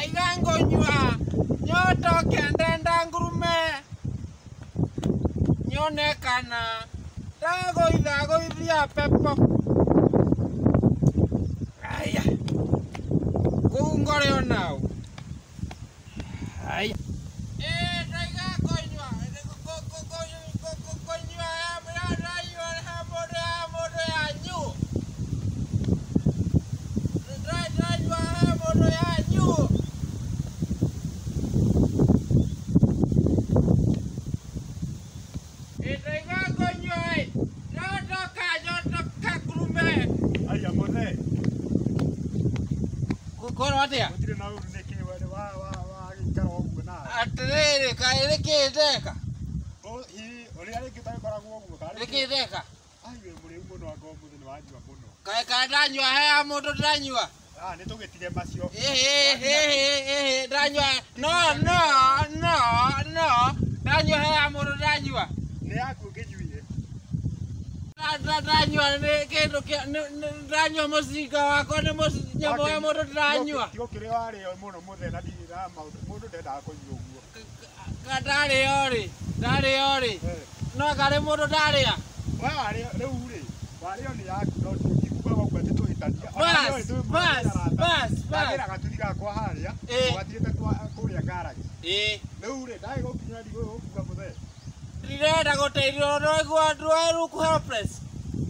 Ndaiga ngũnyua nyotoke ndenda ngurume nyone kana ndagũitha gũithia pepo. Aya kũu ngore onao. Aya ndaiga ngũnyua kũnyua ya mũndũ yanyu ndanyua he mũndũ yanyu. Ndaiga ngũnyua nyotoka ngurume. Aya mũthee. Kũrwo atĩa? Gũtirĩ na ũru nĩkĩ we wa gĩikara ũguo nawe. Atĩrĩrĩ, kaĩ nĩkĩ ndeka? Ũrĩa rĩngĩ ũtagĩkoragwo ũguo karĩ Nĩkĩ ndeka? Ai wĩ mũrĩu mũno anga ũmũthĩ nĩ wanyua mũno. Kaĩ kaĩ ndanyua he ya mũndũ ndanyua? Ah, nĩ tũgĩtige macio. Ĩhĩ ndanyua. No no no no ndanyua he ya mũndũ ndanyua. Nĩ yaku ũkĩnyuire. Ndanyua nĩ kĩndũ kĩa ndanyua mũcinga wakwa nĩ nyamũ ya mũndũ ndanyua. Tiga kĩrĩa warĩo mũno mũthee na ndirĩ na maũndũ mũndũ ndendaga kũnyua ũguo. Ndarĩo rĩ, ndarĩo rĩ. No karĩ mũndũ ndarĩa. We warĩo rĩu rĩ, warĩo nĩ yaku no ndikugaga ũguo atĩ tũhĩtania. Bas bas bas bas. Ndagĩra gatuthi gakwa harĩa, ũgatigĩte kũrĩa garage. Rĩu rĩ, ndagĩgũkinyĩra ndigũgũkuga mũthee. Ndirenda gũteithio ndũraigua ndũraruku helpless.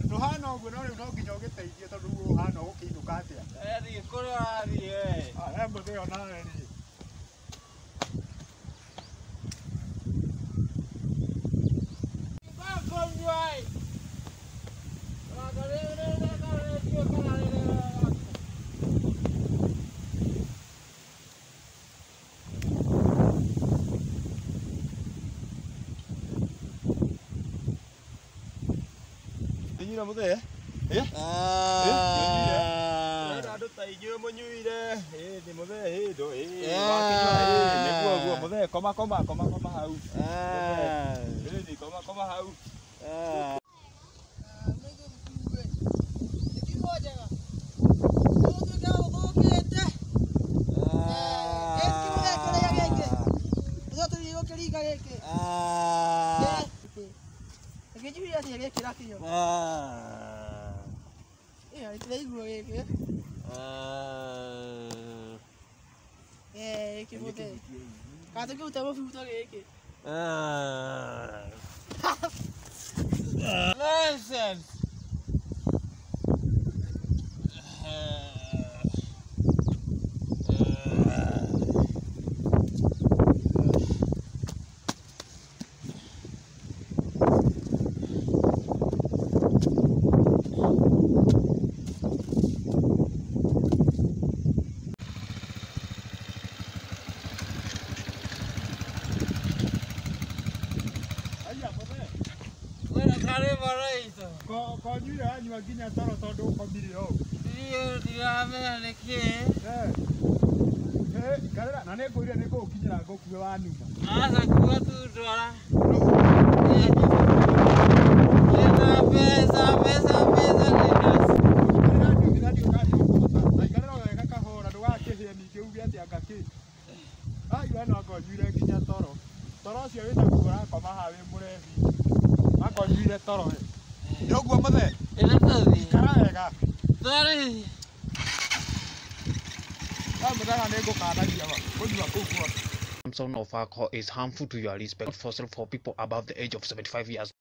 Ndũhana ũguo no rĩu no nginya ũgĩteithie tondũ rĩu ũhana ũgũkĩinũka atĩa. Thiĩ kũrĩa ũrathiĩ we. He mũthee onawe rĩ. Nyuire mũthee? Ũrenda andũ ta inyuĩ mũnyuire. Nĩ mũthee ĩ ndũ wakĩnyua nĩguo ũguo mũthee koma koma koma koma hau. Ĩni koma koma hau. Nonsense. Konyuire wanyua nginya toro tondũ ũkomire ũũ. Ndiramenya nĩkĩ. Ikarĩra na nĩngũire nĩngũgũkinyĩra ngũkue wanuma. Aca kua tu ndwara. Ndĩna mbeca mbeca mbeca ndĩnacio. Ikarĩra nduthi na ndiũĩ kana nĩũkũhota. Na ikarĩra wega kahora ndũgakĩhĩe ningĩ uge atĩ anga kĩ. Ai we no anga ũnyuire nginya toro. Toro ũcio wĩnaguo ũrakoma haha wĩ mũrebi. Anga ũnyuire toro we. Nĩ ũguo mũthee? Ĩno tũthiĩ. Ikara wega. Twarĩ. Mũthenya nĩngũkanagia kũnyua kũu guothe. Consumption of alcohol is harmful to your respect for people above the age of 75 years.